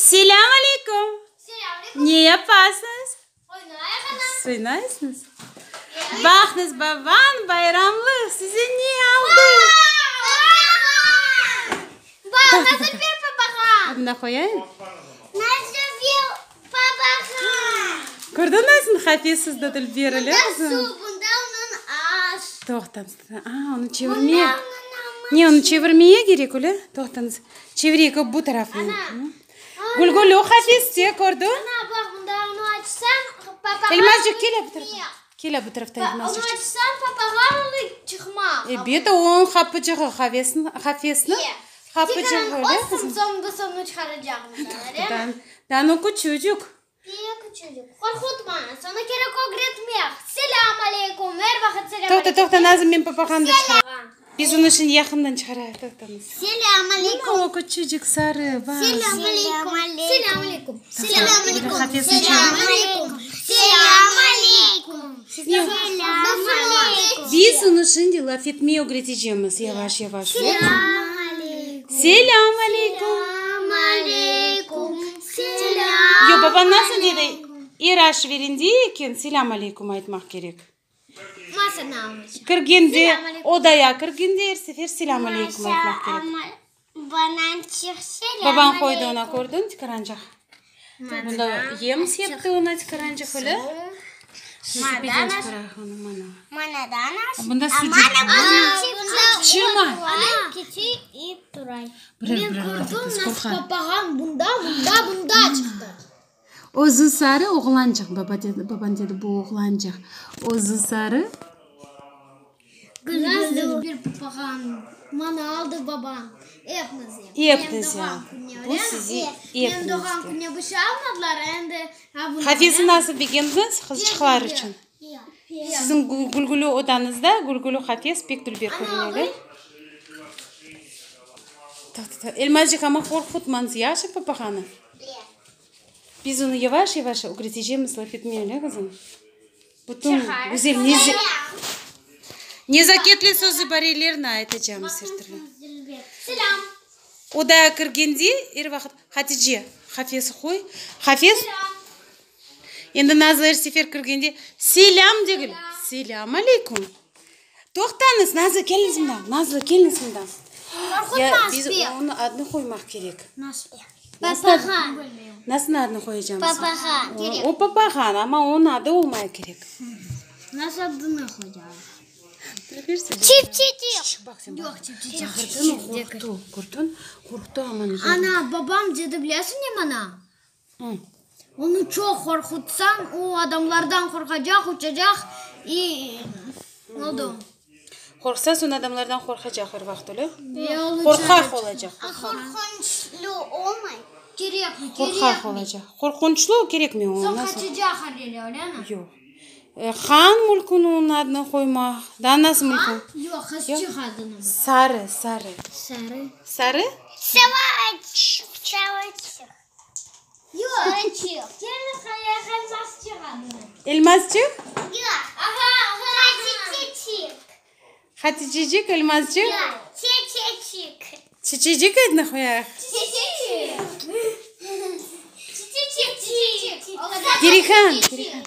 Selâm aleyküm! Ne yapasıñız? Oynaysıñız? Baqıñız, babañ bayramlıq size ne aldı? Mında qoyayım. Kördiñizmi, hafessiz da dülber, öyle qızım? Toqtañız, a, onı çevirmeye, ne, onı çevirmeye kerek, öyle? Toqtañız, çevireyik, bu tarafını. Gülgülü hafeste, kördiñ? Elmazcıq, kel bu tarafa. Kel bu tarafta, Elmazcıq. Ebet, onıñ qapıcığı, hafesniñ qapıcığı, öyle qızım? Daa o küçücik. Toqta, toqta, Nazım, men papağanı da çıqarayım. Biz onı şimdi yaqından çıqarayıq, toqtañız. Mına o küçücik sarı, baq. Qafesni çevir. Biz onı şimdi laf etmege ögretecemiz, yavaş yavaş. Selâm aleyküm. Yoq, baba nasıl dedi, er aş verende eken, selâm aleyküm aytmaq kerek. Kirgende, odaya kirgende er sefer selâm aleyküm aytmaq kerek. Babañ qoydı ona, kördiñ, tikarançıq. Bunda yem septi ona tikarançıq, öyle? Sepeden çıqarayıq onı, mana. Bunda sucıq. Çıma. Birer birer laf etmez, qorqar. Özü sarı oğlançıq, baba dedi, baban dedi, bu oğlançıq. Özü sarı. Epinize. Bu size epinizge. Hafesi nasıl begendiñiz, qızçıqlar içün? Siziñ gülgülü odañızda gülgülü hafes pek dülber körüneli. Elmazcıq, amma qorqutmañız, yahşı papağanı? Biz onı yavaş-yavaş ögretecemiz laf etmege, öyle qızım? Bütün güzel nezaketli söz ibarelerini aytacağımız er türlü. Odaya kirgende er vaqıt, Hatice, qafesi qoy, qafes, endi Nazlı er sefer kirgende, selâm degil, selâm aleyküm. Toqtañız, Nazlı, keliñiz mında, Nazlı, keliñiz mında. Ya, biz onıñ adını qoymaq kerek. Papağan. Nasıl adını qoyacağımız? Papağan. O, o papağan, amma onıñ adı olmay kerek. Nasıl adını qoyacağım? Çipçeçik. Baq sen, baq. Çağırdın, o qorqtı. Kördiñ? Qorqtı, aman. Ana, babam dedi, bilesiñ ne mana? Onı çoq qorqutsañ, o adamlardan qorqacaq, uçacaq i oldı. Qorqsa, soñ adamlardan qorqacaq er vaqıt, öyle? Qorqaq olacaq, qorqaq. Qorqunçlı olmay. Kerekmi, Qorqaq olacaq. Qorqunçlı kerekmi oña? Soñ qaçacaq er yere, öylemi? Yoq. Han mülküni onıñ adını qoymaq. Daa nasıl mülkü? Han? Yoq, qızçıq adını. Sarı, sarı. Sarı. Sarı? Savaç. Savaçıq. Elmazçıq? Haticecik, Elmazçıq? Çeçecik adını qoyayıq. Perihan, Perihan.